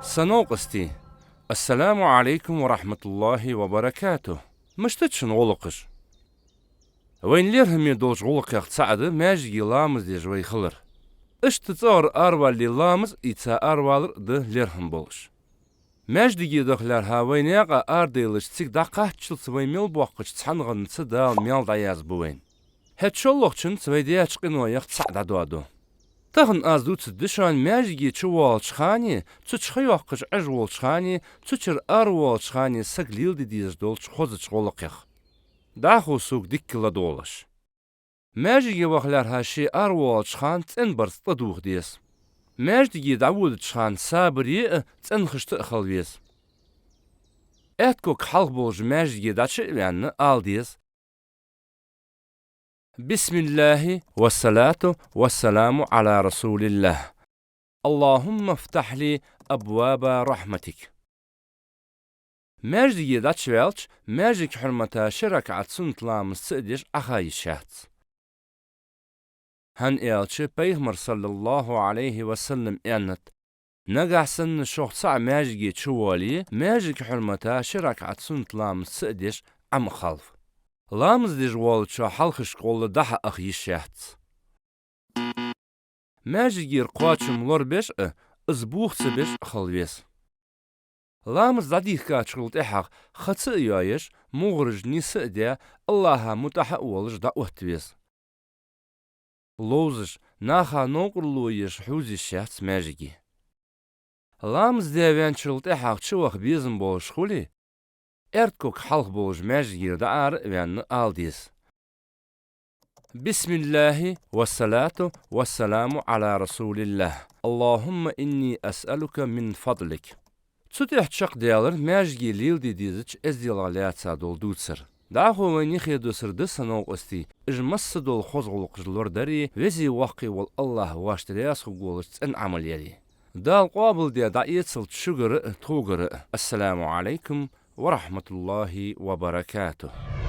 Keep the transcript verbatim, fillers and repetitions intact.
Са новкъостий, ассаламу Ӏалайкум ва рахьматуллахӀи ва баракатухӀ. Мишта да шун гӀулакхаш? Вайна лерхӀаме долча гӀулакхех цаӀ да маьждиге ламаз деш вай хилар. Иштта цӀагӀара аравалале ламаз а, ийца аравалар а да лерхӀам болаш. Маьждиге даха лаьрхӀа вай наькъа арадаьлча, цига дӀакхаччалца вай мел боаккхача цхьан гӀаннаца Дала маьл дӀаязбу вайна. ХӀаьта шоллагӀчунца вай даьча къиноех цаӀ дӀадоаду. Тахан аз дувцаргда шоана маьждиге чувоалача хана, цу чу ха йоаккхаш Ӏеш волча хана, цу чура аравоалача хана сага леладе дезаш долча хозача гӀулакхех. ДӀахо сога дикка ладувгӀалаш. Маьждиге ваха лаьрхӀа ше аравоалача хана цӀен барзкъа тӀадувха деза. Маьждиге дӀаводача хана сабаре а, цӀенхашта а хила веза. Аьтта ког хьалха болаш маьждиге дӀачу а ваьнна, ала деза: بسم الله والصلاة والسلام على رسول الله. اللهم افتح لي أبواب رحمتك. Маьждиге дӀачуваьлча, маьждига хьурмата ши ракаӀат суннат ламаз ца а деш Ӏоха йиш яц. ХӀана аьлча Пайхамара, саллаллахӀу Ӏалайхи ва саллам, аьннад: «Нагахь санна шух цаӀ маьждиге чувоале, маьждига хьурмата ши ракаӀат суннат ламаз ца а деш Ӏома халва». Ламаз деш воаллачоа хьалхашка гӀолла дӀа-хьа аха йиш яц. Маьждигера кхоачам лорабеш а, из бух ца беш а хила веза. Ламаз дӀадийхкачул тӀехьагӀа ха ца а йоаеш, мугӀараш нийса а даь, АллахӀа мутӀахьа а волаш дӀаотта веза. Ловзаш, наха новкъарло еш хьувза йиш яц маьждиге. Ламаз даь ваьнначул тӀехьагӀа чуваха безам болаш хуле, аьрда ког хьалха болаш маьждигера дӀаара а ваьнна, ала деза: بسم الله والصلاة والسلام على رسول الله. اللهم إني أسألك من فضلك. Цу тӀехьа чакхдаьлар маьждиге леладе дезача эзделах лаьца дола дувцар. ДӀахо вайна юхедоссаргда, са новкъостий, уж массадола хоза гӀулакхаш лорадари, Везеи Воккхеи вола АллахӀ воашта раьза хургволаш цӀена Ӏамал яри. Дала къоабалде дӀаэцалда шугара а, тхогара а. السلام عليكم ورحمة الله وبركاته.